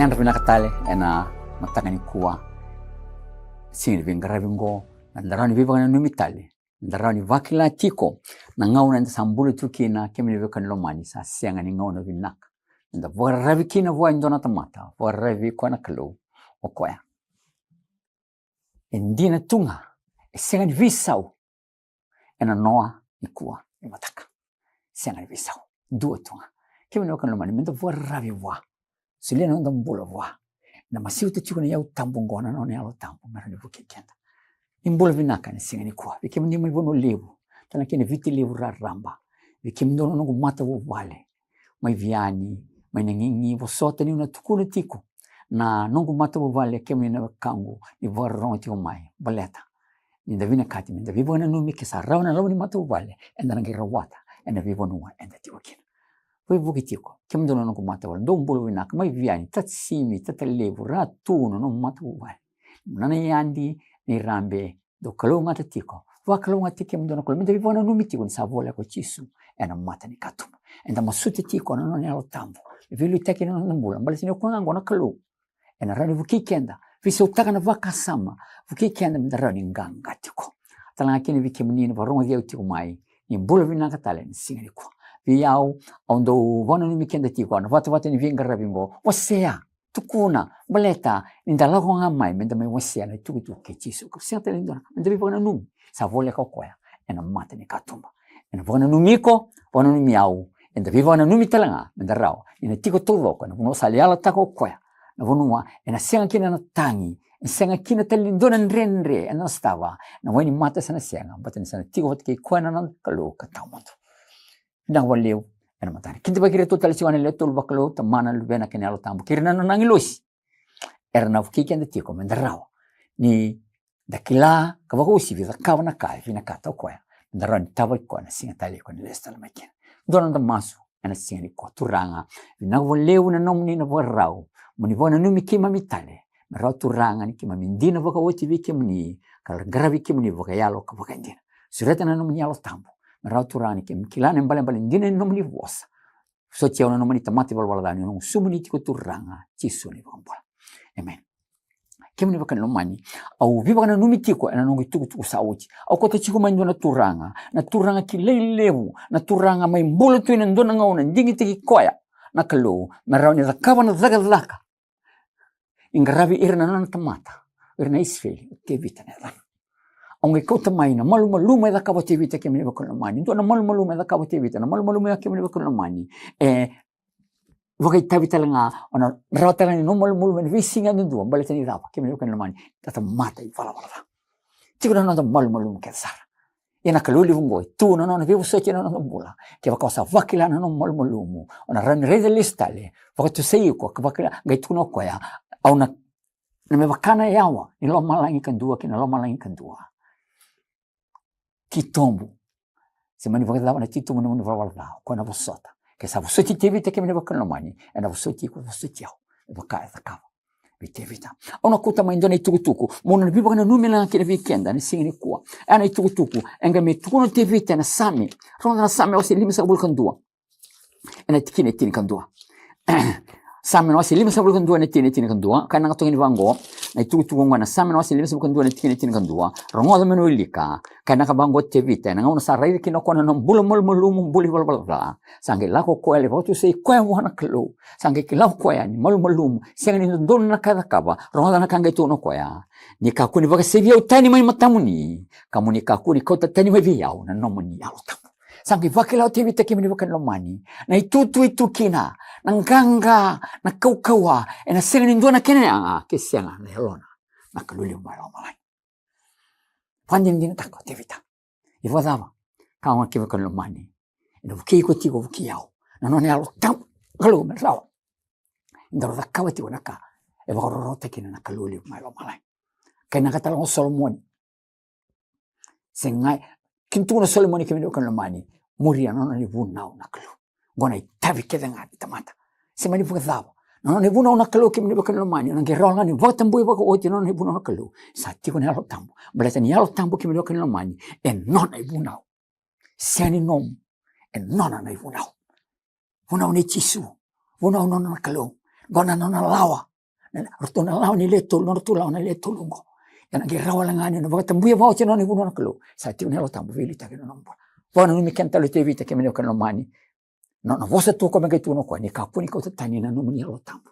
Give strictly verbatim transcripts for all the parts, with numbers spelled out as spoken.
Yadra vinaka tale ena mataka nikua. Siga ni veiqaravi oqo, na da rawa ni veivakananumi tale, na da rawa ni vakila tiko na gauna eda sa bula tu kina, kemuni veiwekani lomani, sa sega ni gauna vinaka na da vakararavi kina vua e dua na tamata, vakararavi koya na Kalou. O koya e dina tu ga, e sega ni veisau ena noa nikua ni mataka. Sega ni veisau, dua tu ga. Kemuni veiwekani lomani, me da vakararavi vua. Solia na noda bula vua. Na masiuta tiko na iyau tabu oqo, na nona Yalo Tabu me rawa ni vukei keda. Ni bula vinaka ena siga nikua vei kemuni mai Vanua Levu, tale ga kina Viti Levu raraba, vei kemudou na noqu matavuvale mai Viani, mai Nagigi, vosota niu na tukuna tiko na noqu matavuvale, kemuni na wekaqu ni vakarorogo tiko mai, baleta ni da vinakati me da veivakananumi ke sa rawa na loma ni matavuvale, eda na qai rawata ena veivanua eda tiko kina. Veivuke tiko kemudou na noqu matavuvale, dou bula vinaka mai Viani, Tatasimi, Tatalevu, Ratu, na nomu matavuvale, Nana, Yadi, Nirabe, dou kalougata tiko. Vakalougatataki kemudou na Kalou, me da veivakananumi tiko ni sa voleka o Jisu ena mata ni katuba. Eda masuta tiko na nona Yalo Tabu me veiliutaki ena noda bula, baleta ni o koya ga oqo na Kalou ena rawa ni vukei keda, veisautaka na vakasama, vukei keda me da rawa ni qaqa tiko. Tale ga kina vei kemuni na vakarogoci au tiko mai, ni bula vinaka tale ena siga nikua. Vei au, au dau vakananumi keda tiko ena vatavata ni veiqaravi oqo, wasea, tukuna, baleta ni da lako ga mai me da mai wasea na itukutuku kei Jisu. Ka sega tale ni dua na ka, me da veivakananumi sa voleka o koya ena mata ni katuba. Ena vakananumi iko, vakananumi au, eda veivakananumi tale ga me da rawa ni na tiko taucoko ena vanua sa yalataka o koya, na vanua ena sega kina na tagi, e sega kina tale ni dua na dredre ena sotava, na wainimata sa na sega, baleta ni sa na tiko vata kei koya na noda Kalou ka tawamudu. Vinaka vakalevu ena mataka. Kidavaki iratou tale tiko ga na lewe tolu vakalou, Tamana, Luvena kei na Yalo Tabu, kei ira na nona agilosi. Era na vukei keda tiko me da rawa ni da kila ka vakauasivi, cakava na ka e vinakata o koya, me da rawa ni tavaki koya na siga talei koya na lesu tale mai kina. Dua na noda masu ena siga nikua. Turaga, vinaka vakalevu na nomuni na vakarau mo ni vakananumi keimami tale, me rawa, Turaga, ni keimami dina vakaoti vei kemuni ka qaravi kemuni vakayalo ka vakaidina. Sureta na nomuni Yalo Tabu me rawa, Turaga, ni keimami kila na ibalebale dina ni nomuni vosa. Vosoti au na nomuni tamata ivalavala ca, ni noqu sumuni tiko, Turaga, Jisu na iVakabula. Emeni. Kemuni veiwekani lomani, au veivakananumi tiko ena noqu itukutuku sa oti. Au kauta tiko mai dua na turaga, na turaga kilai levu, na turaga mai bula tu ena dua na gauna digitaki koya na Kalou me rawa ni cakava na cakacaka ni qaravi ira na nona tamata, ira na Isireli, o Tevita na yacana. Au qai kauta mai na malumalumu e cakava o Tevita, kemuni veiwekani lomani. Dua na malumalumu e cakava o Tevita, na malumalumu ya, kemuni veiwekani lomani, e vakaitavi tale ga, o na rawa tale ga ni nomu malumalumu ena veisiga yadudua, baleta ni cava, kemuni veiwekani lomani? Na tamata ivalavala ca. Tiko na noda malumalumu kece sara. Ia na Kalou levu oqo e tu na nona veivosoti ena noda bula. Kevaka o sa vakila na nomu malumalumu, o na rawa ni raica lesu tale, vakatusai iko, ka vakila, qai tukuna o koya, au na, na me vaka na yawa ni lomalagi kadua ki na lomalagi kadua. Titobu. Se mani vakacava na titobu ni nomuni valavala ca, o koya na vosota. Ke sa vosoti Tevita, kemuni veiwekani lomani, ena vosoti iko, vosoti au, me vaka e cakava vei Tevita. Au na kauta mai dua na itukutuku mo na veivakananumi ga kina vei keda ena siga nikua. E a na itukutuku e qai mai tukuna o Tevita ena Same. Rogoca na Same wase limasagavulu ka dua, ena tikina e tinikadua. Same na wase limasagavulu ka dua, ena tikina e tinikadua. Ka na qai toka ni vaqo na itukutuku oqo, na Same na wase limasagavulu ka dua, ena tikina e tinikadua. Rogoca me na wilika. Ka na ka vaqo o Tevita, ena gauna sa raica kina o koya na nona bula malumalumu, bula ivalavala ca, sa qai lako o koya, lai vakatusai koya vua na Kalou. Sa qai kila o koya ni malumalumu, sega ni dodonu na ka e cakava. Rogoca na ka qai tukuna o koya: Ni kakua ni vakasevi au tani mai matamuni, ka mo ni kakua ni kauta tani mai vei au na nomuni Yalo Tabu. Sa qai vakila o Tevita, kemuni veiwekani lomani, na itutu e tu kina, na qaqa, na kaukauwa, ena sega ni dua na kena yaga ke sega na yalona na Kalou levu mai lomalagi. Vakadinadinataka o Tevita. Ia vakacava? Ka oga, kemuni veiwekani lomani, ena vukei iko tiko, vukei au na nona Yalo Tabu, Kalou, me rawa ni daru cakava tiko na ka e vakarorotaki kina na Kalou levu mai lomalagi. Ka vinaka tale ga o Solomoni. Sega, kina tukuna o Solomoni, kemuni veiwekani lomani, muria na nona ivunau na Kalou. Oqo na itavi kece ga ni tamata. Se mani vakacava na nona ivunau na Kalou, kemuni veiwekani lomani, o na qai rawa ga ni vakatabui vakaoti na nona ivunau na Kalou. Sa tiko na Yalo Tabu. Baleta ni Yalo Tabu, kemuni veiwekani lomani, e nona ivunau. Sega ni nomu, e nona na ivunau. Vunau nei Jisu. Vunau nona na Kalou. Oqo na nona lawa. Ratou na lawa ni le tolu, na ratou lawa na le tolu oqo. Ena qai rawa wale ga ni na vakatabuya vakaoti na nona ivanua na Kalou. Sa tiko na Yalo Tabu veiliutaki ena nona bula. Vakananumi keda tale o Tevita, kemuni na wekaqu lomani. Na nona vosa tu o koya me qai tukuna o koya ni kakua ni kauta tani na nomuni Yalo Tabu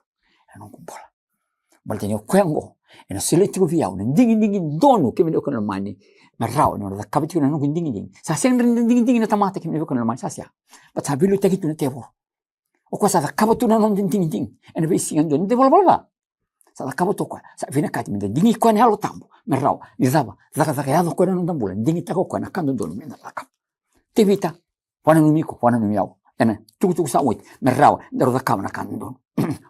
ena noqu bula. Baleta ni o koya oqo ena solia tiko vei au na digidigi donu, kemuni na wekaqu lomani, me rawa ni nona cakava tiko na noqu digidigi. Sa sega ni digidigi na tamata, kemuni na wekaqu lomani, sa sega. Baleta sa veiliutaki tu na tevoro. O koya sa cakava tu na nona digidigi ena veisiga donu. De valavala ca. Sa cakava tu o koya. Sa vinakati meda digi koya na Yalo Tabu me rawa ni cava? Cakacaka yaco o koya na noda bula, digitaka o koya na ka dodonu meda cakava. Tevita, vakananumi iko, vakananumi au ena tukutuku sa oti, me rawa daru cakava na ka dodonu.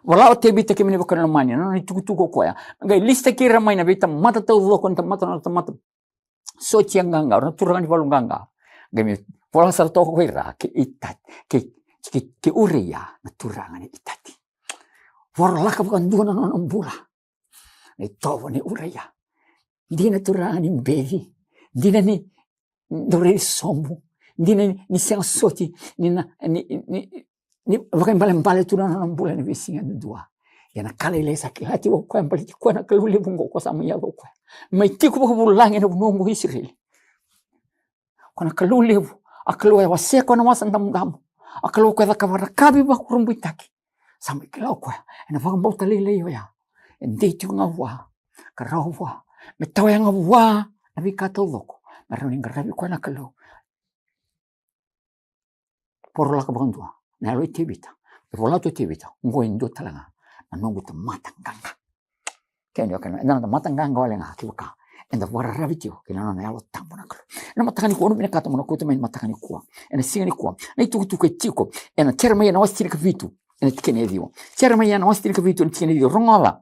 Vola o Tevita, kemuni na wekaqu lomani, na nona itukutuku o koya. Qai lisitaki ira mai na veitamata taucoko, na tamata, na tamata sotia qaqa, na turaga ni valu qaqa. Qai mai vola sara toka ko ira kei Itati, kei, kei, kei Uraia na turaga ni Itati. Vorolaka vakadua na nona bula na itovo nei Uraia. Dina turaga ni beci, dina ni dau raici sobu, dina ni, ni sega soti ni na, ni, ni, ni vakaibalebale tu na nona bula ena veisiga yadudua. Ia na ka lailai sa kila tiko o koya, baleti koya na Kalou levu oqo, ko sa mai yaco o koya, mai tiko vakavulagi ena vanua oqo Isireli. Ko na Kalou levu, a Kalou e wasea koya na Wasa Damudamu, a Kalou ko e cakava na ka veivakurabuitaki. Sa mai kila o koya ena vakabauta lailai oya, e dei tiko ga vua ka rawa vua me tawayaga vua na veika taucoko, me rawa ni qaravi koya na Kalou. Vorolaka vakadua na yalo i Tevita. E vola tu o Tevita, oqo e dua tale ga na noqu tamata qaqa. Kena, kena, eda na tamata qaqa wale ga kevaka eda vakararavi tiko kei na nona Yalo Tabu na Kalou. Ena mataka nikua, au na vinakata mo na kauta mai na mataka nikua, ena siga nikua, na itukutuku e tiko ena Jeremaia na wase tinikavitu, ena tikina e ciwa. Jeremaia na wase tinikavitu, ena tikina e ciwa, rogoca.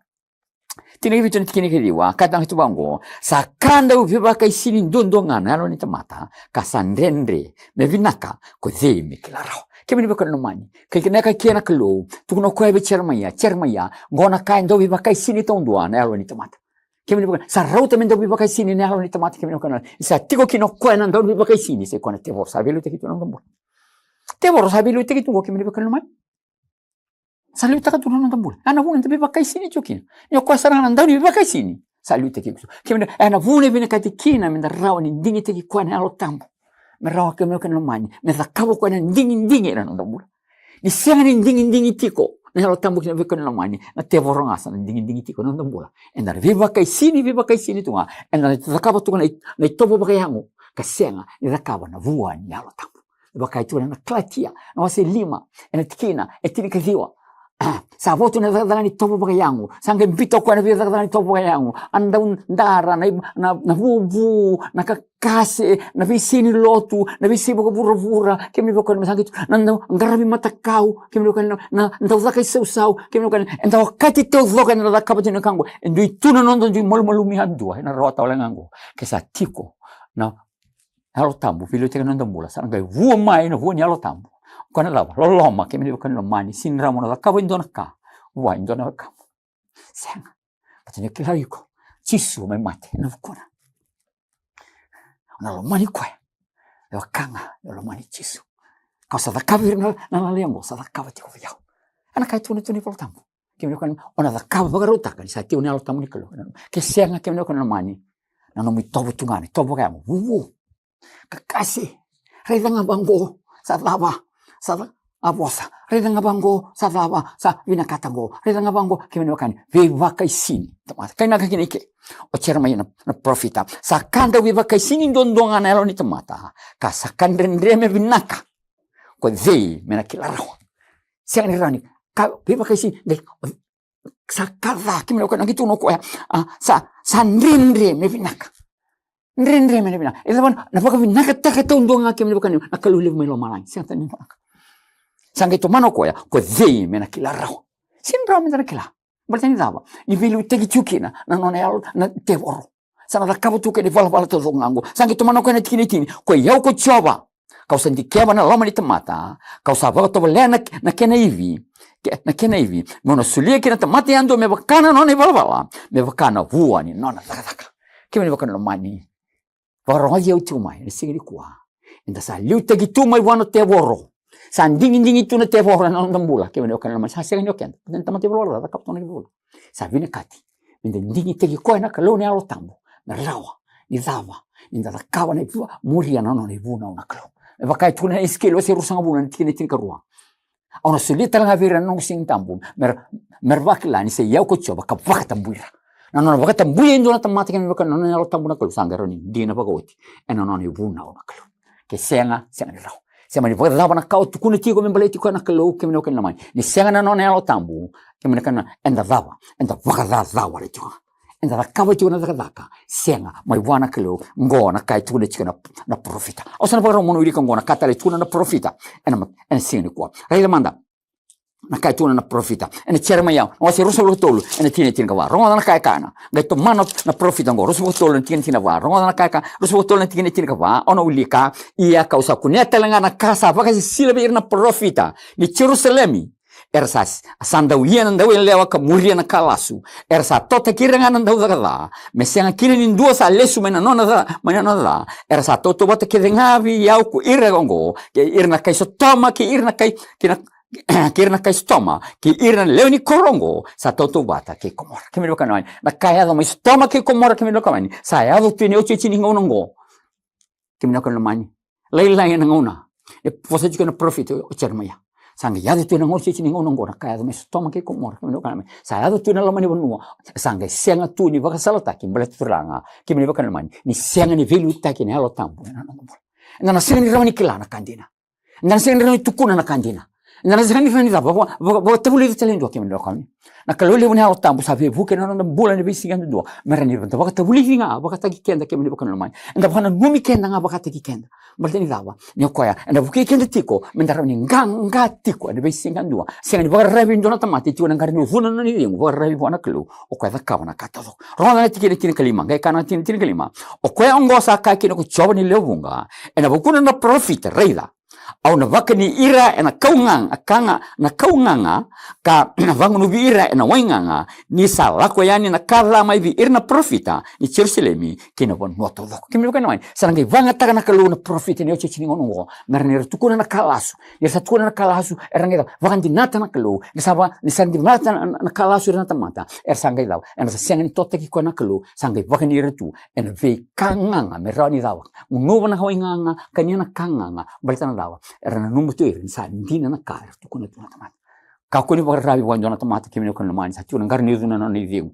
Tinikavitu na tikina e ciwa, ka tagi tu vaqo: Sa ka dau veivakaisini duadua ga na yalo ni tamata, ka sa dredre me vinaka, ko cei me kila rawa? Kemuni na wekaqu lomani, kai kena ka kei na Kalou, tukuna o koya vei Jeremaia, Jeremaia, qo na ka e dau veivakaisini taudua na yalo ni tamata. Kemuni na wekaqu, sa rauta me dau veivakaisini na yalo ni tamata, kemuni na wekaqu lomani. Sa tiko kina o koya na dau ni veivakaisini, sa i koya na tevoro, sa veiliutaki tu na noda bula. Tevoro sa veiliutaki tu qo, kemuni na wekaqu lomani. Sa liutaka tu na noda bula. A na vuna da veivakaisini tiko kina. Ni o koya sara ga na dau ni veivakaisini, sa liutaki iko tu. Kemuni, a na vuna e vinakati kina meda rawa ni digitaki koya na Yalo Tabu, me rawa, kemuni na wekaqu lomani, me cakava o koya na digidigi ena noda bula. Ni sega ni digidigi tiko na Yalo Tabu, kemuni na wekaqu lomani, na tevoro ga sa na digidigi tiko ena noda bula. Eda na veivakaisini, veivakaisini tu ga. Eda na cakava tu ga na i-, na itovo vakayago, ka sega ni cakava na vua ni Yalo Tabu. Vaka e tukuna na Kalatia na wase lima, ena tikina e tinikaciwa. Sa votu na cakacaka ni tovo vakayago. Sa qai biuta o koya na veicakacaka ni tovo vakayago. A dau dara, na, na, na vuvu, na kakase, na veisei ni lotu, na veisei vakavuravura. Kemuni na wekaqu lomani, sa qai tu na dau qaravi matakau. Kemuni na wekaqu lomani, na dau caka isausau. Kemuni na wekaqu lomani, e dau okati taucoko eda na cakava tu na ka oqo. E dui tu na noda dui malumalumi yadua, ena rawata wale ga oqo. Ke sa tiko na Yalo Tabu veiliutaki ena noda bula, sa na qai vua mai na vua ni Yalo Tabu. O koya na cava? Loloma, kemuni na wekaqu lomani, sega ni rawa mo na cakava e dua na ka vua e dua na wekamu. Sega. Baleta ni kila iko, Jisu mai mate ena vukuna. O na lomani koya. E vaka ga ni o lomani Jisu. Kau sa cakava vei ira na, na lalai oqo, sa cakava tiko vei au. Ena ka e tukuna tu na iVola Tabu. Kemuni na wekaqu lomani, o na cakava vakarautaka ni sa tiko na Yalo Tabu ni Kalou. Ke sega, kemuni na wekaqu lomani, na nomu itovo tu ga na itovo vakayago, vuvu, kakase. Raica ga vaqo, sa cava, sa ca-, a vosa. Raica ga vaqo, sa cava, sa vinakata qo. Raica ga vaqo, kemuni na wekaqu lomani, veivakaisini. Tamata, kainaka kina i ke o Jeremaia na, na parofita. Sa ka dau veivakaisini duadua ga na yalo ni tamata, ka sa ka dredre me vinaka, ko cei me na kila rawa? Sega ni rawa ni ka veivakaisini, qai sa ka ca, kemuni na wekaqu lomani, qai tukuna o koya, a, sa, sa dredre me vinaka. Dredre me na vinaka. E cava na, na vakavinakataka taudua ga, kemuni na wekaqu lomani, na Kalou levu mai lomalagi. Sega tani ni vinaka. Sa qai tomana o koya, ko cei me na kila rawa? Sega ni rawa meda na kila. Baleta ni cava? Ni veiliutaki tiko kina na nona yalo na tevoro. Sa na cakava tu kina ivalavala taucoko ga oqo. Sa qai tomana o koya na tikina e tini: Koi au ko Jiova, kau sa dikeva na loma ni tamata, kau sa vakatovolea na, na kena ivi, ke-, na kena ivi, meu na solia ki na tamata yadua me vaka na nona ivalavala, me vaka na vua ni nona cakacaka. Kemuni na wekaqu lomani, vakarogoci au tiko mai ena siga nikua. Eda sa liutaki tu mai vua na tevoro. Sa digidigi tu na tevoro ena noda bula, kemuni na wekaqu lomani, sa sega ni o keda. Ni tamata e vula, cakava tu na kena vula. Sa vinakati meda digitaki koya na Kalou na Yalo Tabu, me rawa ni cava, ni da cakava na ivua, muria na nona ivunau na Kalou. Me vaka e tukuna na Isikeli wase ruasagavulu na tikina e tinikarua: Au na solia tale ga vei ira na noqu Siga Tabu, me ra, me ra vakila ni sa i au ko Jiova ka vakatabui ira. Na nona vakatabui e dua na tamata kei na nona Yalo Tabu na Kalou, sa qai rawa ni dina vakaoti ena nona ivunau na Kalou. Ke sega, sega ni rawa. Se mani vakacava na ka o tukuna tiko me baleti koya na Kalou, kemuni na wekaqu lomani, ni sega na nona Yalo Tabu, kemuni na wekaqu, eda cava, eda vakacacawale tiko ga. Eda cakava tiko na cakacaka sega mai vua na Kalou. Qo na ka e tukuna tiko na, na parofita. Au sa na vakarau meu na wilika qo na ka tale e tukuna na parofita ena, ena siga nikua. Raica mada na ka e tukuna na parofita ena Jeremaia, na wase ruasagavulu ka tolu, ena tikina e tinikava. Rogoca na ka e kaya. Qai tomana na parofita qo, ruasagavulu ka tolu na tikina e tinikava. Rogoca na ka e kaya, ruasagavulu ka tolu na tikina e tinikava. Au na wilika: Ia kau sa kunea tale ga na ka sa vakasisila vei ira na parofita ni Jerusalemi. Era sa, sa dau ia na dauyalewa ka muria na ka lasu. Era sa totaki ira ga na daucaka ca, me sega kina ni dua sa lesu mai na nona ca, mai na nona ca. Era sa tautauvata kece ga vei au ko ira oqo, kei ira na kai Sotoma, kei ira na kai, kei na, kei ira na kai Sotoma, kei ira na lewe ni koro oqo, sa tautauvata kei Komora. Kemuni na wekaqu lomani, na ka e yaco mai Sotoma kei Komora, kemuni na wekaqu lomani, sa yaco tu ena iotioti ni gauna oqo. Kemuni na wekaqu lomani, lailai ena gauna e vosa tiko na parofita o Jeremaia. Sa qai yaco tu ena gauna, iotioti ni gauna oqo, na ka yaco mai Sotoma kei Komora, kemuni na wekaqu lomani, sa yaco tu ena loma ni vanua. Sa qai sega tu ni vakasalataki, baleta, turaga, kemuni na wekaqu lomani, ni sega ni veiliutaki na Yalo Tabu ena noda bula. Eda na sega ni rawa ni kila na ka dina. Eda na sega ni rawa ni tukuna na ka dina. Eda na sega ni rawa ni cava, vaka, vaka, vakatavulici tale e dua, kemuni na wekaqu lomani. Na Kalou levu na Yalo Tabu sa veivuke ena noda bula ena veisiga yadudua, me rawa ni da vakatavulici ga vakataki keda, kemuni na wekaqu lomani. Eda vakananumi keda ga vakataki keda. Baleta ni cava? Ni o koya ena vukei keda tiko meda rawa ni qaqa tiko ena veisiga yadudua. Sega ni vakararavi e dua na tamata e tiko ena qara ni ucuna na nona icegu, vakararavi vua na Kalou, o koya cakava na ka taucoko. Rogoca na tikina e tinikalima, qai kaya na tikina e tinikalima: O koya oqo sa kaya kina ko Jiova ni lewe vuqa ena vukuna na parofita: Raica, au na vakani ira ena kau gaga, ka ga, na kau gaga, ka vagunuvi ira ena wai gaga, ni sa lako yani na ka ca mai vei ira na parofita ni Jerusalemi kei na vanua taucoko. Kemuni na wekaqu lomani, sa na qai vakayagataka na Kalou na parofita ena iotioti ni gauna oqo, me rawa ni ra tukuna na ka lasu. Ni ra sa tukuna na ka lasu, era qai cava? Vakadinata na Kalou. Ni sa va, ni sa dinata na, na ka lasu ira na tamata, era sa qai cava? Era sa sega ni totaki koya na Kalou, sa qai vakani ira tu ena veika gaga, me rawa ni cava? Gunuva na wai gaga, kania na ka gaga. Baleta na cava? Era nanuma tu o ira ni sa dina na ka era tukuna tu na tamata. Kakua ni vakararavi vua e dua na tamata, kemuni na wekaqu lomani, sa tiko ena qara ni ucuna na nona icegu.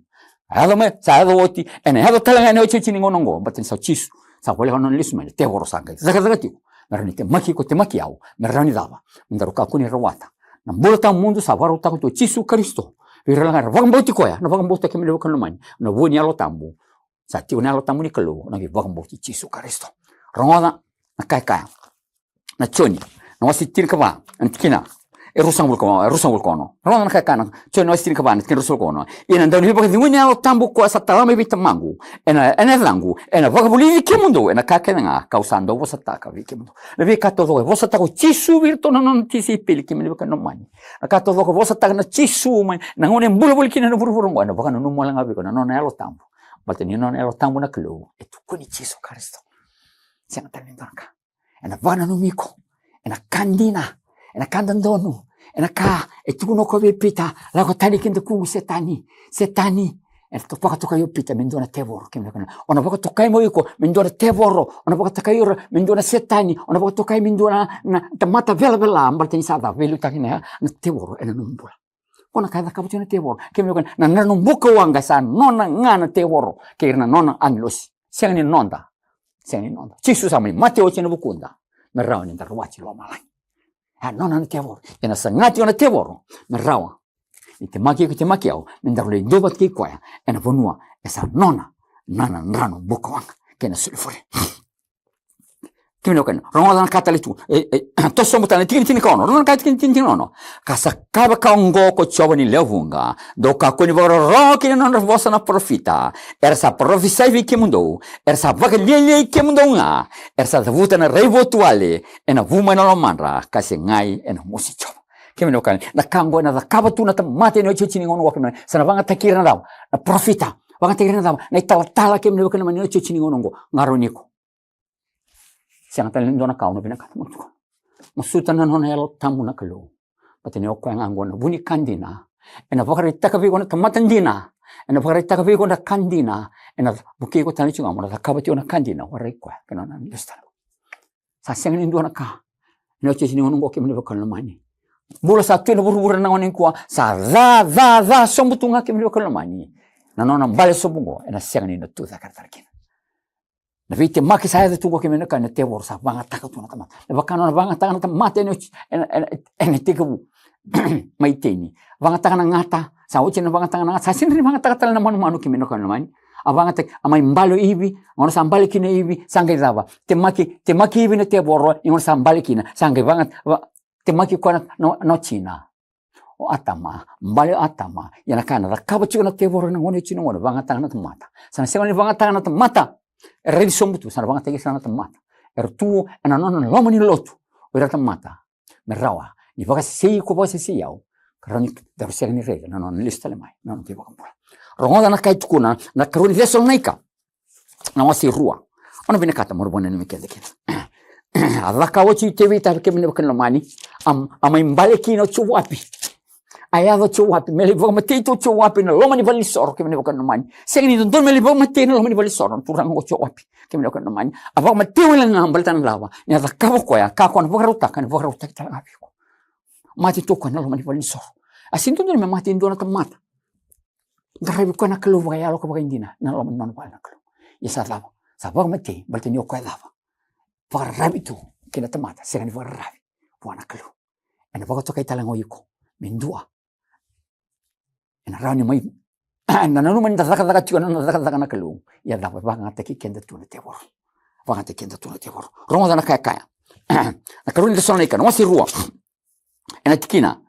Sa yaco mai, sa yaco oti, ena yaco tale ga ena iotioti ni gauna oqo, baleta ni sa o Jisu, sa voleka na nona lesu mai, na tevoro sa qai cakacaka tiko me rawa ni temaki iko, temaki au, me rawa ni cava? Me daru kakua ni rawata na bula tawamudu sa vakarautaka tu o Jisu Karisito vei ira ga era vakabauti koya. Na vakabauta, kemuni na wekaqu lomani, na vua ni Yalo Tabu. Sa tiko na Yalo Tabu ni Kalou, na qai vakabauti Jisu Karisito. Rogoca na ka e kaya na Joni, na wase tinikava, na tikina e ruasagavulu ka, e ruasagavulu ka ono. Rogoca na ka e kaya na Joni, na wase tinikava, na tikina e ruasagavulu ka ono: Ia na Dauniveivakacegui, na Yalo Tabu, koya sa tala mai vei Tamaqu ena, ena yacaqu, ena vakavulici kemudou ena ka kece ga kau sa dau vosataka vei kemudou. Na veika taucoko e vosataka o Jisu vei iratou na nona tisaipeli, kemuni na wekaqu lomani. Na ka taucoko e vosataka na Jisu mai na gauna e bula voli kina ena vuravura oqo, ena vakananuma wale ga vei iko na nona Yalo Tabu. Baleta ni nona Yalo Tabu na Kalou, e tukuni Jisu Karisito. Sega tale ni dua na ka. Ena vakananumi iko ena ka dina, ena ka dodonu, ena ka e tukuna o koya vei Pita: Lako tani ki dakuqu, Setani, Setani. Ena vakatokai o Pita me dua na tevoro, kemuni na wekaqu lomani. O na vakatokai mai o iko me dua na tevoro, o na vakatokai ira me dua na Setani, o na vakatokai me dua na, na tamata velavela, baleta ni sa cava? Veiliutaki na, na tevoro ena nomu bula. Ko na ka e cakava tiko na tevoro, kemuni na wekaqu lomani, na, na drano bukawaqa sa nona ga na tevoro kei ira na nona agilosi. Sega ni noda. Sega ni noda. Jisu sa mai mate oti ena vukuda me rawa ni da rawati lomalagi. E nona na tevoro. Ena saga tiko na tevoro me rawa ni temaki iko, temaki au, me daru lai dua vata kei koya ena vanua e sa nona na, na drano bukawaqa kei na sulifure. Kemuni na wekaqu lomani, rogoca na ka tale tu. E, e, toso sobu tale na tikina tinikaono. Rogoca na ka, tikina tinikaono. Ka sa kaya vakaoqo ko Jiova ni lewe vuqa: Dou kakua ni vakarorogo ki na nodra vosa na parofita, era sa parofisai vei kemudou. Era sa vakalialiai kemudou ga. Era sa cavuta na raivotu wale ena vu mai na lomadra, ka segai ena mosi Jiova. Kemuni na wekaqu lomani, na ka oqo ena cakava tu na tamata ena iotioti ni gauna oqo, kemuni na wekaqu lomani. Sa na vakayagataki ira na cava? Na parofita. Vakayagataki ira na cava? Na italatala, kemuni na wekaqu lomani, ena iotioti ni gauna oqo. Qarauni iko. Sega tale ni dua na ka au na vinakata meu tukuna. Masuta na nona Yalo Tabu na Kalou. Baleta ni o koya ga oqo na vu ni ka dina. Ena vakaraitaka vei iko na tamata dina. Ena vakaraitaka vei iko na ka dina. Ena vukei iko tale tiko ga mo na cakava tiko na ka dina, warai koya kei na nona lesu tale. Sa sega ni dua na ka. Ena iotioti ni gauna oqo, kemuni na veiwekani lomani, bula sa tu ena vuravura ena gauna nikua sa ca, ca, ca sobu tu ga, kemuni na veiwekani lomani. Na nona bale sobu oqo ena sega ni na tu cake rawa kina. Na veitemaki sa yaco tu oqo, kemuni na veiwekani, na tevoro sa vagataka tu na tamata. Na vaka nona vagataka na tamata ena iotioti, ena, ena, ena itekivu mai Iteni. Vagataka na gata, sa oti na vagataka na gata, sa sega ni vagataka tale na manumanu, kemuni na veiwekani lomani. A vagataki, a mai bale o Ivi, gauna sa bale kina o Ivi, sa qai cava? Temaki, temaki Ivi na tevoro, ni gauna sa bale kina, sa qai vaga, va, temaki koya na, na, na watina. O Atama, bale o Atama. Ia na ka ena cakava tiko na tevoro ena gauna oti, na gauna vagataka na tamata. Sa na sega ni vagataka na tamata era raici sobu tu, sa na vagataki sara na tamata era tu ena nona loma ni lotu. O ira na tamata me rawa ni vakasesei iko, vakasesei au, ka rawa ni daru sega ni raica na nona lesu tale mai, na nona iVakabula. Rogoca na ka e tukuna na ikarua ni Cesalonaika, na wase e rua. Au na vinakata mo na vakananumi keda kina. A caka oti o Tevita, kemuni na veiwekani lomani. A, a mai bale kina o Joapi. A yaco o Joapi me lai vakamatei tu o Joapi ena loma ni valenisoro, kemuni na veiwekani lomani. Sega ni dodonu me lai vakamatei ena loma ni valenisoro na turaga oqo o Joapi, kemuni na veiwekani lomani. A vakamatei wale ga baleta na cava? Ni a cakava o koya ka o koya na vakarautaka, ena vakarautaki tale ga vei iko. Mate tu o koya ena loma ni valenisoro. A sega ni dodonu me mate e dua na tamata. Qaravi koya na Kalou vakayalo ka vakaidina ena loma ni nona vale na Kalou. Ia sa cava? Sa vakamatei baleta ni o koya cava? Vakararavi tu kei na tamata, sega ni vakararavi vua na Kalou. Ena vakatokai tale ga o iko me dua ena rawa ni mai, ena nanuma ni da cakacaka tiko ena nona cakacaka na Kalou. Ia cava? Vakayagataki keda tu na tevoro. Vakayagataki keda tu na tevoro. Rogoca na ka e kaya na ikarua ni Cesalonaika, na wase e rua, ena tikina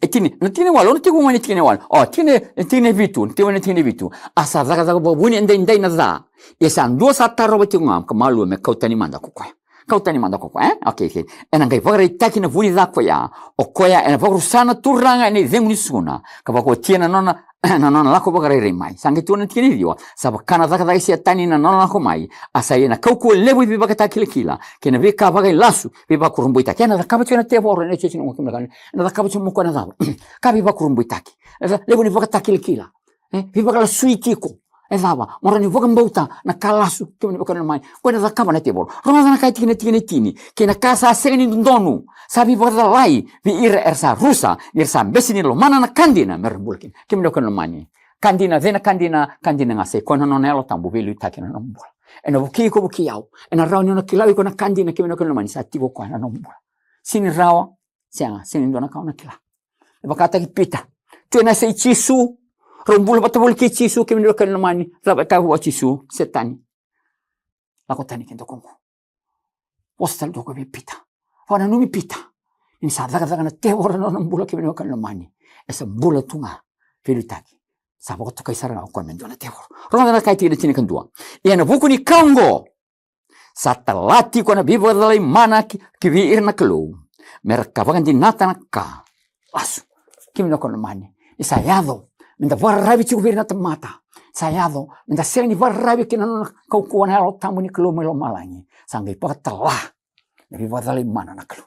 e tini, na tikina e walu, au na tiko ga ena tikina e walu. O, tikina, e tikina e vitu, na tikina, na tikina e vitu. A sa cakacaka vakavuni edaidai na ca, ia sa dua sa tarova tiko ga ka malua me kau tani mada ko koya. Kau tani mada ko koya, e? Okay, okay. Ena qai vakaraitaki na vu ni ca ko ya. O koya ena vakarusa na Turaga ena icegu ni suna, ka vakaotia na nona, na nona lako vakarairai mai. Sa qai tukuna na tikina e ciwa, sa vaka na cakacaka i Setani na nona lako mai, a sa ia na kaukauwa levu, veivakatakilakila, kei na veika vakailasu, veivakurabuitaki. Ena cakava tiko na tevoro ena iotioti ni gauna, kemuni na veiwekani. Ena cakava tiko mai o koya na cava? Ka veivakurabuitaki. E ca, levu ni vakatakilakila. E, veivakalasui tiko. E cava? Mo rawa ni vakabauta na ka lasu, kemuni na veiwekani lomani. O koya na cakava na tevoro. Rogoca na ka e tikina, tikina e tini. Kei na ka sa sega ni dodonu sa veivakacalai vei ira era sa rusa, ni ra sa bese ni lomana na ka dina me ra bula kina, kemuni na veiwekani lomani. Ka dina, cei na ka dina? Ka dina ga sa i koya na nona Yalo Tabu veiliutaki ena nomu bula. Ena vukei iko, vukei au. Ena rawa ni o na kila o iko na ka dina, kemuni na veiwekani lomani, sa tiko o koya ena nomu bula. Sega ni rawa, sega, sega ni dua na ka o na kila. E vakataki Pita. Tu ena yasa i Jisu, rau bula vata voli kei Jisu, kemuni na veiwekani lomani. Cava e kaya vua o Jisu? Setani, lako tani kina ko qo. Vosa tale tu o koya vei Pita. Vakananumi Pita. Ni sa cakacaka na tevoro ena nona bula, kemuni na veiwekani lomani, e sa bula tu ga veiliutaki. Sa vakatokai sara ga o koya me dua na tevoro. Rogoca na ka e tikina tinikadua. Ia ena vuku ni ka oqo sa tala tiko na veivakacalai mana ki, ki vei ira na Kalou, me ra ka vakadinata na ka lasu. Kemuni na veiwekani lomani, ni sa yaco me da vakararavi tiko vei ira na tamata. Sa yaco me da sega ni vakararavi ki na nona kaukauwa na Yalo Tabu ni Kalou mai lomalagi. Sa qai vakatala na veivakacalai mana na Kalou.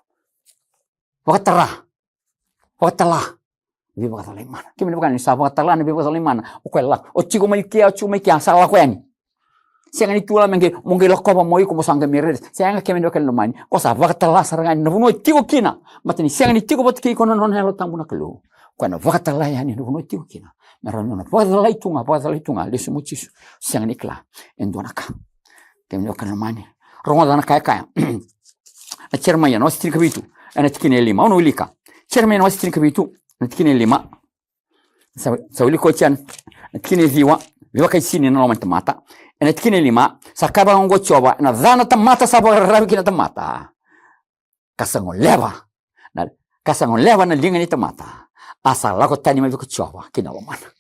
Vakatara. Vakatala. Veivakacalai mana. Kemuni na veiwekani, ni sa vakatala na veivakacalai mana, o koya lako. O tiko mai kea, o tiko mai kea, sa lako yani. Sega ni tu la me qai, mo qai lakova mo iko mo sa qai mai raica. Sega, kemuni na veiwekani lomani. Ko sa vakatala sara ga yani na vanua o tiko kina. Baleta ni sega ni tiko vata kei iko na nona Yalo Tabu na Kalou. Koya na vakatala yani na vanua o tiko kina. Me rawa ni o na vakacalai tu ga, vakacalai tu ga, lesu mai o Jisu. Sega ni kila e dua na ka. Kemuni na veiwekani lomani. Rogoca na ka e kaya na Jeremaia na wase tinikavitu, ena tikina e lima. Au na wilika. Jeremaia na wase tinikavitu, na tikina e lima. Sa, sa wilika oti yani na tikina e ciwa. Veivakaisini ena loma ni tamata. Ena tikina e lima, sa kaya vaka oqo o Jiova: Ena ca na tamata sa vakararavi ki na tamata, ka sa goleva na, ka sa goleva na liga ni tamata, a sa lako tani mai vei ko Jiova ki na lomana.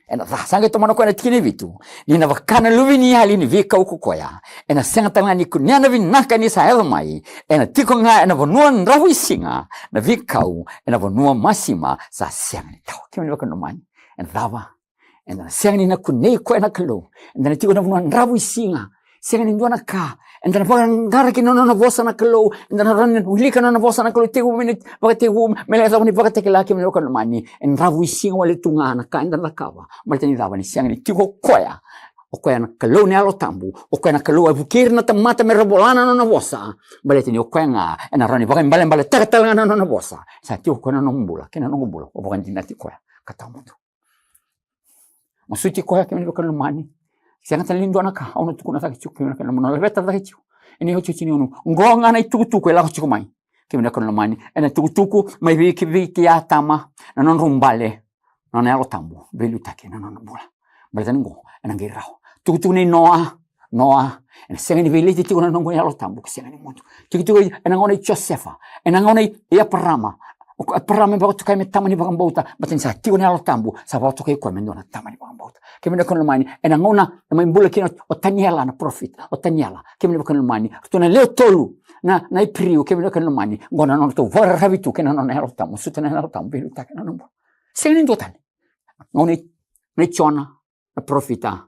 Ena ca. Sa qai tomana o koya na tikina e vitu: Ni na vaka na luveniyali ni veikau ko koya, ena sega tale ga ni kunea na vinaka ni sa yaco mai. Ena tiko ga ena vanua dravuisiga na veikau, ena vanua masima sa sega ni tawa. Kemuni na veiwekani lomani, ena cava? Eda na sega ni na kunei koya na Kalou. Eda na tiko ena vanua dravuisiga. Sega ni dua na ka eda na vakaqara kina na nona vosa na Kalou, eda na rawa ni wilika na nona vosa na Kalou, tekivu mai na vakatekivu me lai yacova na ivakatakila, kemuni na wekaqu lomani. E dravuisiga wale tu ga na ka eda na cakava. Baleta ni cava? Ni sega ni tiko o koya. O koya na Kalou na Yalo Tabu. O koya na Kalou e vukei ira na tamata me ra vola na nona vosa. Baleta ni o koya ga ena rawa ni vakaibalebaletaka tale ga na nona vosa. Sa tiko o koya na nomu bula kei na noqu bula, o vakadinati koya ka tawamudu. Masuti koya, kemuni na wekaqu lomani. Sega tale ni dua na ka au na tukuna cake tiko, kemuni na wekaqu lomani, na laveta cake tiko ena iotioti ni ono. Qo ga na itukutuku e lako tiko mai, kemuni na wekaqu lomani, ena tukutuku mai vei, ki vei, ki Atama, na nodrau bale na nona Yalo Tabu, veiliutaki ena nona bula. Baleta ni qo ena qai rawa. Tukutuku nei Noa, Noa, ena sega ni veileti tiko na noqu Yalo Tabu, ke sega ni mudu. Tukutuku ena gauna i Josefa, ena gauna i Eparama. O Eparama e vakatokai me tama ni vakabauta, baleta ni sa tiko na Yalo Tabu, sa vakatokai koya me dua na tama ni vakabauta. Kemuni na wekaqu lomani, ena gauna e mai bula kina o Taniela na parofita, o Taniela, kemuni na wekaqu lomani, ratou na lewe tolu na, na Iperiu, kemuni na wekaqu lomani, qo na nodratou vakararavi tu kei na nona Yalo Tabu, suta na Yalo Tabu, veiliutaki na nona bula. Sega ni dua tale. Gauna i, nei Jona na parofita,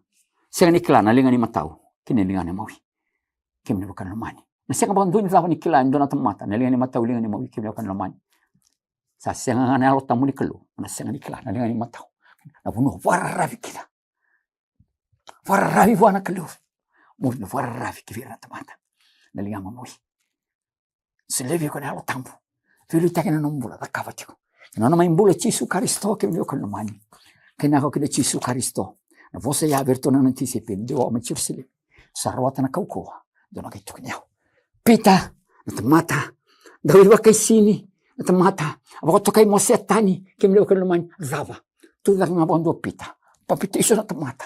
sega ni kila na liga ni matau kei na liga ni mawi, kemuni na wekaqu lomani. Na sega vakadua ni cava ni kila e dua na tamata na liga ni matau, liga ni mawi, kemuni na wekaqu lomani. Sa sega ga na Yalo Tabu ni Kalou, na sega ni kila na liga ni matau, na vanua vakararavi kina. Vakararavi vua na Kalou. Muri na vakararavi ki vei ira na tamata na liga mawi. Solia vei iko na Yalo Tabu. Veiliutaki na nomu bula, cakava tiko. Na nona mai bula o Jisu Karisito, kemuni na wekaqu lomani. Kei na yako kina o Jisu Karisito. Na vosa ya vei iratou na nona tisaipeli, dou lako mai Jerusalemi, sa rawata na kaukauwa, dou na qai tukuni au. Pita, na tamata dau ivakaisini, na tamata a vakatokai mai o Setani, kemuni na wekaqu lomani, cava? Tucake ga vakadua o Pita, papitaiso na tamata.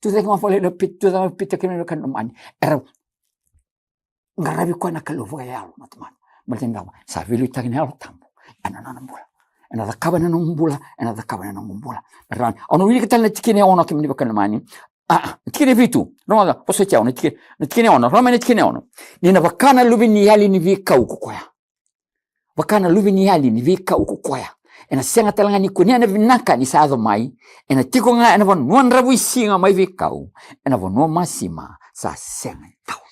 Tucake ga vakalailai o Pita, tucake ga o Pita, kemuni na wekaqu lomani. Era qaravi koya na Kalou vakayalo na tamata. Baleta ni cava? Sa veiliutaki na Yalo Tabu ena nona bula. Ena cakava ena nomu bula, ena cakava ena noqu bula. Au na wilika tale na tikina e ono, kemuni na wekaqu lomani. A, a, na tikina e vitu. Rogoca, vosoti au, na tikina, na tikina e ono. Rogoca mai na tikina e ono. Ni na vaka na luveniyali ni veikau ko koya. Vaka na luveniyali ni veikau ko koya. Ena sega tale ga ni kunea na vinaka ni sa yaco mai. Ena tiko ga ena vanua dravuisiga mai veikau, ena vanua masima sa sega ni tawa.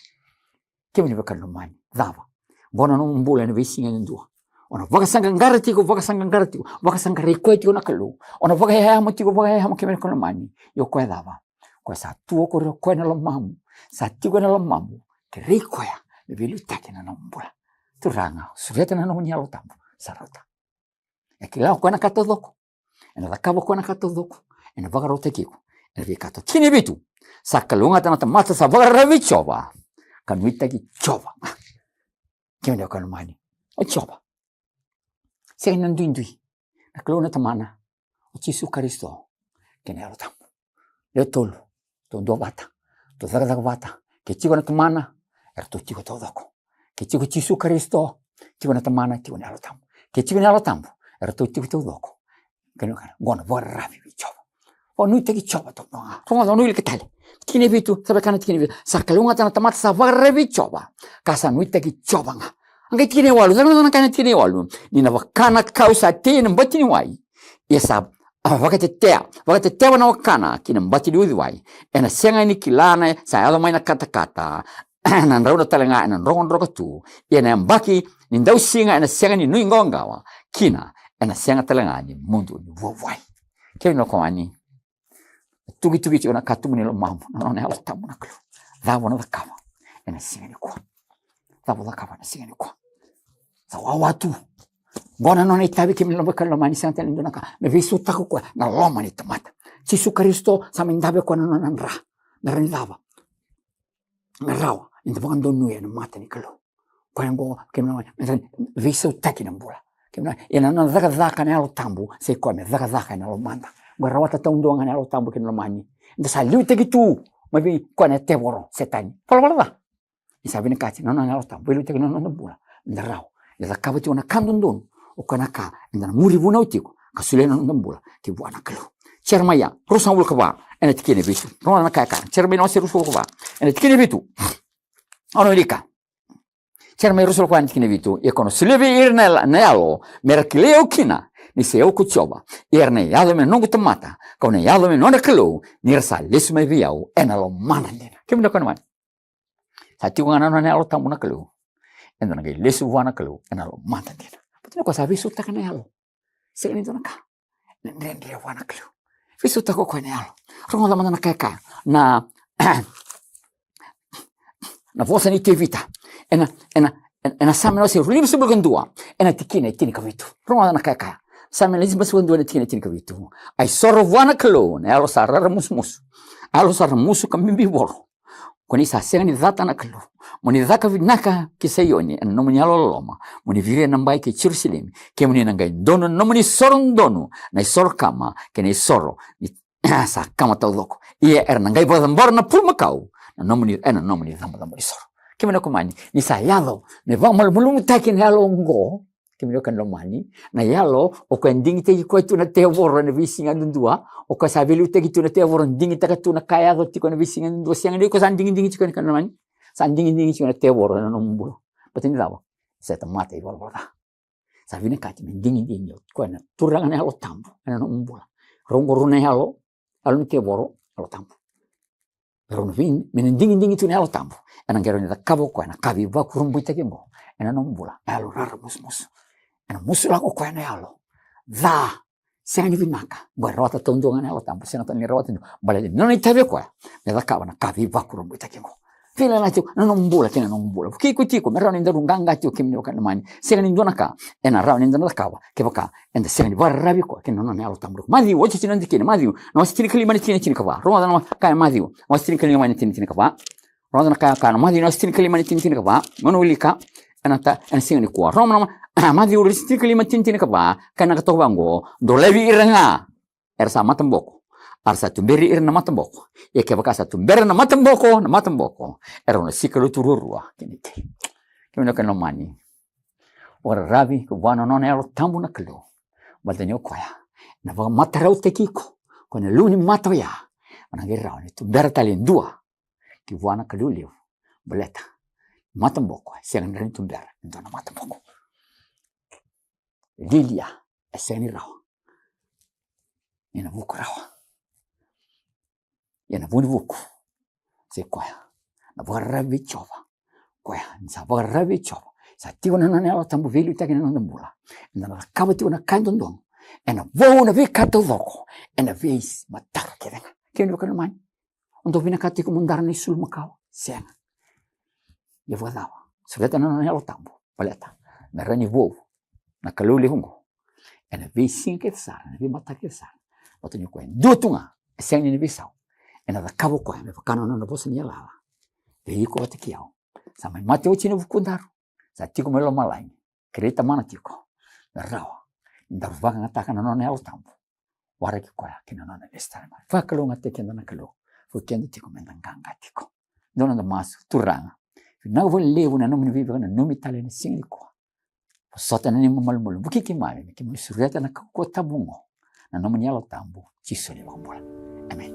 Kemuni na wekaqu lomani, cava? Qo na nomu bula ena veisiga yadua. O na vakasaqaqara tiko, vakasaqaqara tiko, vakasaqarai koya tiko na Kalou. O na vakayayamo tiko, vakayayamo, kemuni na wekaqu lomani. Ia o koya cava? O koya sa tu o koya, o koya ena lomamu. Sa tiko ena lomamu. Kerei koya me veiliutaki ena nomu bula. Turaga, sureta na nomuni Yalo Tabu. Sa rauta. E kila o koya na ka taucoko. Ena cakava o koya na ka taucoko. Ena vakarautaki iko ena veika taucoko. Tikina e vitu. Sa kalougata na tamata sa vakararavi vei Jiova, ka nuitaki Jiova. Kemuni na wekaqu lomani, o Jiova, sega ni na duidui. Na Kalou na Tamana, o Jisu Karisito, kei na Yalo Tabu. Lewe tolu, tou duavata, tou cakacaka vata. Ke tiko na Tamana, eratou tiko taucoko. Ke tiko Jisu Karisito, tiko na Tamana, tiko na Yalo Tabu. Ke tiko na Yalo Tabu, eratou tiko taucoko. Kena ka qo na vakararavi vei Jiova. Vakanuitaki Jiova taucoko. Rogoca, au na wilika tale. Tikina e vitu, sa vei kena tikina e vitu. Sa kalougata na tamata sa vakararavi vei Jiova, ka sa nuitaki Jiova ga. A qai tikina e walu, sa na kena tikina e walu. Ni na vaka na kau sa tei ena bati ni wai, ia sa a vakatetea, vakatetewa na wakana ki na bati ni uciwai. Ena sega ni kila na sa yaco mai na katakata, ena drauna tale ga ena drokadroka tu. Ia na yabaki ni dausiga ena sega ni nuiqawaqawa kina, ena sega tale ga ni mudu ni vuavuai. Kemuni na wekaqu lomani, tukituki tiko na katuba ni lomamu, na nona Yalo Tabu na Kalou. Cava o na cakava ena siga nikua? Cava o cakava ena siga nikua? Sa wawa tu. Qo na nona itavi, kemuni na wekaqu lomani, sega tale ni dua na ka. Me veisautaka o koya na loma ni tamata. Jisu Karisito sa mai dave o koya na nona dra. Me rawa ni cava? Me rawa ni da vakadonuya ena mata ni Kalou. Koya qo, kemuni na wekaqu lomani, me da veisautaki na bula. Kemuni na, ena nona cakacaka na Yalo Tabu, sa i koya me cakacaka ena lomada. Qo e rawata taudua ga na Yalo Tabu, kemuni na lomani. Da sa liutaki tu mai vei koya na tevoro, Setani. Valavala ca. Ni sa vinakati na nona Yalo Tabu veiliutaki na noda bula, me da rawa ni cakava tiko na ka dodonu. O koya na ka eda na muri vunau tiko ka solia na noda bula ki vua na Kalou. Jeremaia ruasagavulu ka va, ena tikina e vitu. Rogoca na ka e kaya. Jeremaia na wase ruasagavulu ka va, ena tikina e vitu. Au na wilika. Jeremaia ruasagavulu ka va, ena tikina e vitu. Ia kau na solia vei ira na yalo, na yalo me ra kilai au kina, ni se au ko Jiova. Ia era na yaco me noqu tamata, kau na yaco me nodra Kalou, ni ra sa lesu mai vei au ena lomana dina. Kemuni na wekaqu lomani, Sa tiko ga na nona Yalo Tabu na Kalou, eda na qai lesu vua na Kalou ena lomada dina. Baleta ni o koya sa veisautaka na yalo. Sega ni dua na ka. Na dredre vua na Kalou. Veisautaka o koya na yalo. Rogoca mada na ka e kaya na, na vosa nei Tevita ena, ena, ena Same na wase ruasagavulu ka dua, ena tikina e tinikavitu. Rogoca na ka e kaya. Same na limasagavulu ka dua, na tikina e tinikavitu. A isoro vua na Kalou na yalo sa raramusumusu, a yalo sa ramusu ka bibivoro. Ko ni sa sega ni cata na Kalou, mo ni caka vinaka ki Saioni ena nomuni yalololoma, mo ni viria na bai kei Jerusalemi, kemuni na qai donu na nomuni soro donu, na isoro kama kei na isoro ni sa kama taucoko. Ia era na qai vakacabora na pulumakau na nomuni, ena nomuni cabocabo ni soro. Kemuni na lomani, ni sa yaco me vakamalumalumutaki na yalo oqo, kemuni na lomani, na yalo o koya digitaki koya tu na tevoro ena veisiga dudua, o koya sa veiliutaki tu na tevoro, digitaka tu na ka e yaco tiko ena veisiga dudua. Sega ni o koya sa digidigi tiko, kemuni na lomani. Sa digidigi tiko na tevoro ena nomu bula. Baleta ni cava? Sa tamata ivalavala ca. Sa vinakati me digidigi o koya na Turaga na Yalo Tabu ena nomu bula. Rau qo rau na yalo, yalo ni tevoro, Yalo Tabu. Me rau na vei, me na digidigi tu na Yalo Tabu, ena qai rawa ni cakava o koya na ka veivakurabuitaki oqo ena nomu bula. A yalo raramusumusu. Ena musu lako o koya na yalo ca, sega ni vinaka. Qo e rawata taudua ga na Yalo Tabu, sega tale ni rawata dua. Baleta ni nona itavi o koya me cakava na ka veivakurabuitaki oqo. Veiyalayalati tiko na nomu bula kei na noqu bula. Vukei iko tiko me rawa ni daru qaqa tiko, kemuni na lomani. Sega ni dua na ka ena rawa ni da na cakava kevaka eda sega ni vakararavi koya kei na nona Yalo Tabu. Maciu, oti tiko na tikina, Maciu na wase tinikalima, na tikina tinikava. Rogoca na ka e kaya Maciu na wase tinikalima, na tikina tinikava. Rogoca na ka e kaya na Maciu na wase tinikalima, na tikina tinikava. Mo na wilika ena ta, ena siga nikua. Rogoca na Maciu tinikalima, tikina tinikava. Kaya na ka toka vaqo: Dolavi ira ga era sa mataboko, a ra sa tuberi ira na mataboko. Ia kevaka sa tubera na mataboko na mataboko, erau na sikalutu ruarua ki na itei. Kemuni na lomani, vakararavi vua na nona Yalo Tabu na Kalou. Baleta ni o koya ena vakamatarautaki iko, o koya na luve ni mata oya. O na qai rawa ni tubera tale e dua ki vua na Kalou levu. Baleta mataboko e sega ni rawa ni tubera e dua na mataboko. Lialia e sega ni rawa ni na vuku rawa. Ia na vu ni vuku sa i koya na vakararavi vei Jiova. Koya ni sa vakararavi vei Jiova, sa tiko na nona Yalo Tabu veiliutaki ena noda bula, eda na cakava tiko na ka e dodonu ena vou, na veika taucoko, ena veimataka kece ga. Kemuni na lomani, o dau vinakata tiko mo dara na isulu makawa? Sega. Ia vakacava? Sureta na nona Yalo Tabu. Baleta me rawa ni vou na Kalou levu oqo ena veisiga kece sara, ena veimataka kece sara. Baleta ni o koya e dua tu ga, e sega ni na veisau. Ena cakava o koya me vaka na nona vosa ni yalayala vei iko vata kei au. Sa mai mate oti ena vukudaru, sa tiko mai lomalagi, kerei Tamana tiko me rawa ni daru vakayagataka na nona Yalo Tabu, waraki koya ki na nona lesu tale mai. Vakalougatataki keda na Kalou, vukei keda tiko meda qaqa tiko. Dua na noda masu. Turaga, vinaka vakalevu na nomuni veivakananumi tale ena siga nikua. Vosota na neimami malumalumu, vukei keimami me keimami sureta na kaukauwa tabu oqo, na nomuni Yalo Tabu, Jisu na iVakabula. Emeni.